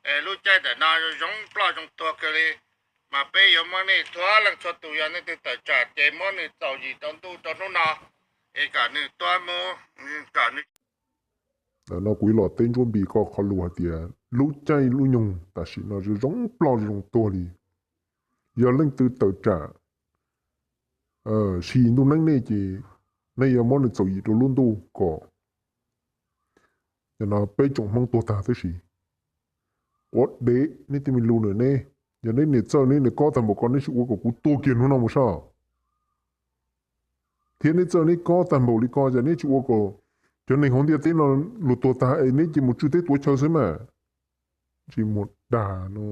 Es lub caij ntawm no zoo ploj zoo tuag kawg li, mas peb yuav muab nej txhua leej txhua tus, yog leej twg tawm tsam ces muab nws txaus yim rau ntuj rau hnub no, es kom nws tuab mus, kom nws Ntawm no kuv yuav los teb Ntsuab Npis koj qhov lus hais tias lub caij lub nyoog tam sim no zoo ploj zoo tuag li. Yog leej twg tawm tsam sim ntuj neeb nej ces nej yuav muab nws txaus yim rau lub ntuj kom no peb tsoom Hmoob tuag tag tib si. Ua dev neb tej me lus na ne, yog neb niam txawj neb niam kob tag npaum ko neb tsis ua kom kuv tuag kiag hnub no mus soj. Thiab neb txawj neb kob tag npaum li ko ces neb tsis ua kom cov neeg hauv ntiaj teb no luag tuag tag es neb cia mus tswj teb tuav chaw xwb mas. Tsis muag dag no,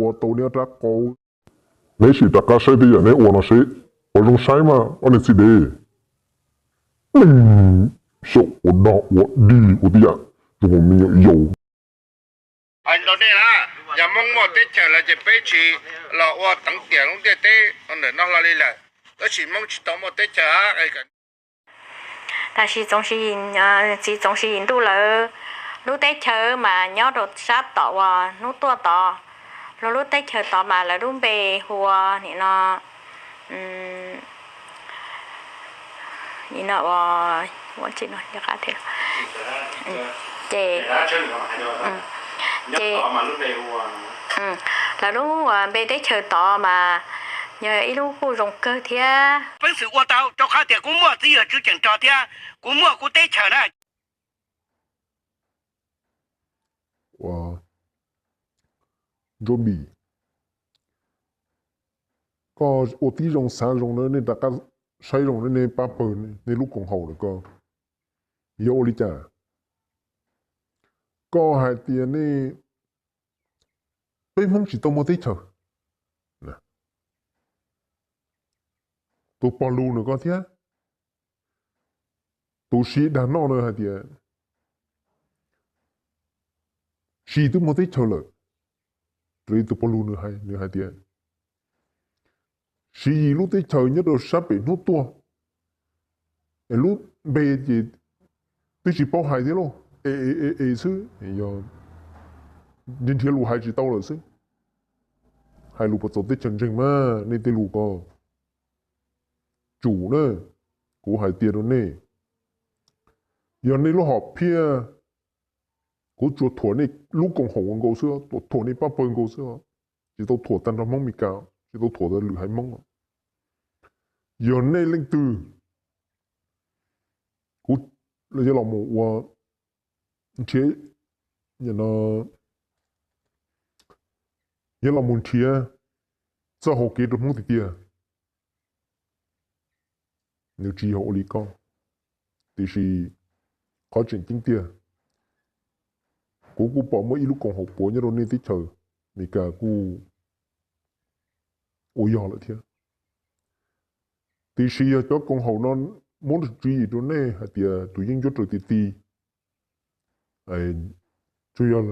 ua tau neb ob rab qau. Neb sim rov qab saib tej yam neb ua no seb puas zoo saib mas ob niag txiv dev. Neeg xyaum ua dog ua dig ua tej yam zoo me nyuam yaus. Hais rau nej na, yog Hmoob muaj teb chaws lawm ces peb tsis los ua teev tiam lub ntiaj teb ntawm no hlo li lawm, tab sis Hmoob tsis tau muaj teb chaws. Tam sim txiv Txoov Siv Yim Ntuj lawv lub teb chaws mas nyob rau sab tom uas hnub tuaj tod, luag lub teb chaws tod mas lawv lub npe hu ua nim no, nim no ua, ces ces lawv lub npe teb chaws tod mas yog ib lub kuj zoo kawg thiab. Peev xwm ua tau rau qhov tias kuv muaj txiv yawg tswv ceem rog thiab kuv muaj kuv teb chaws na. Ntsuab Npis, koj ua tib zoo xav zoo na, nej rov qab saib zoo na, nej pab pawg nej lub koom haum lawm ko. Yog ua li cas? Koj hais tias nej, peb Hmoob tsis tau muaj teb chaws. Tus pog lus nws ko thiab, tus siv dag noj no hais tias Siv twb muaj teb chaws lawm. Raws li tus pog lus nws hais, nws hais tias Siv Yis lub teb chaws nyob rau sab pem hnub tuaj, es lub npe ces twb tsis paub hais thiab lauj, es es es xwb, yog nrhiav lus hais tsis tau lawm xwb. Hais lus puas txaus teb chaws ntseeg mas nej tej lus ko. Tsum na, kuv hais tias rau nej, yog nej lub hom phiaj, kuv tsuas thuam nej lub koom haum ua nkaus xwb, thuam nej pab pawg nkaus xwb, tsis tau thuam tag nrho Hmoob Mes Kas, tsis tau thuam lwm haiv Hmoob. Yog nej leej twg, kuv yuav los mus ua nrhiav, yuav los mus nrhiav txoj hau kev rau Hmoob tiag tiag. Nws tsis yog ua li koj, tiam sis qhov tseem ceeb tiag, kuv kuj pom muaj ib lub koom haum puav nyob rau nej teb chaws Mes Kas kuj ua yog lawm thiab. Tiam sis yog cov koom haum no muab tswv yim rau nej hais tias tus yeeb ncuab raws ti ti, tsuas yog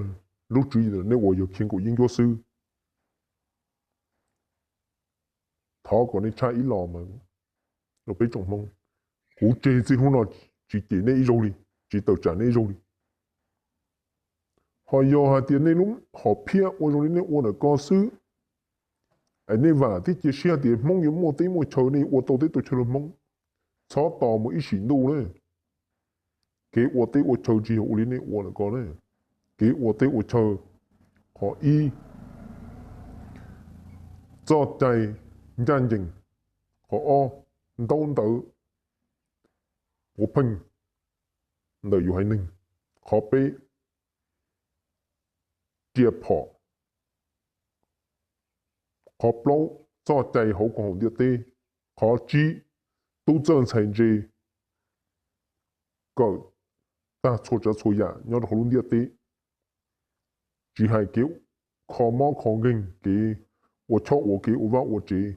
lub tswv yim nej ua yog khiav nkaum yeeb ncuab xwb. Thov kom nej tshaj ib los mas rau peb tsoom Hmoob, kuv tseg txij hnub no tsis cem nej ib zaug li, tsis tawm tsam nej ib zaug li. Ho yog hais tias nej lub hom phiaj ua zoo li nej ua ntawm ko xwb, es nej vam thiab cia siab tias Hmoob yuav muaj teb muaj chaw, nej yuav ua tau teb tau chaw rau Hmoob, txhob tos mus ib sim ntuj na. Kev ua teb ua chaw tsis yog ua li nej ua ntawm ko na. Kev ua teb ua chaw, qhov ib, txoj cai ncaj ncees, qhov ob, ntaub ntawv puav pheej ntawm yus haiv neeg, qhov peb, riam phom, qhov plaub, txoj cai hauv koom haum ntiaj teb, qhov tsib, tub txawj ntxhais ntse kawm tag txhua tsav txhua yam nyob rau hauv lub ntiaj teb, tsis hais kev kho mob kho nkeeg, kev ua choj ua kev ua vaj ua tsev,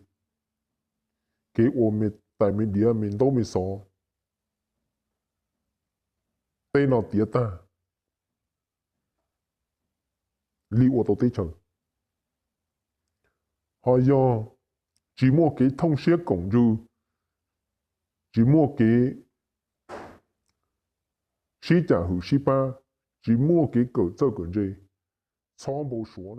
kev ua me tais me diav me ntaub me xov, tej no tiav tag li ua tau teb chaws. Ho yog tsis muaj kev thooj siab koom ntsws, tsis muaj kev sib cam hwm sib pab, tsis muaj kev kawm txawj kawm ntse, txhob npau suav.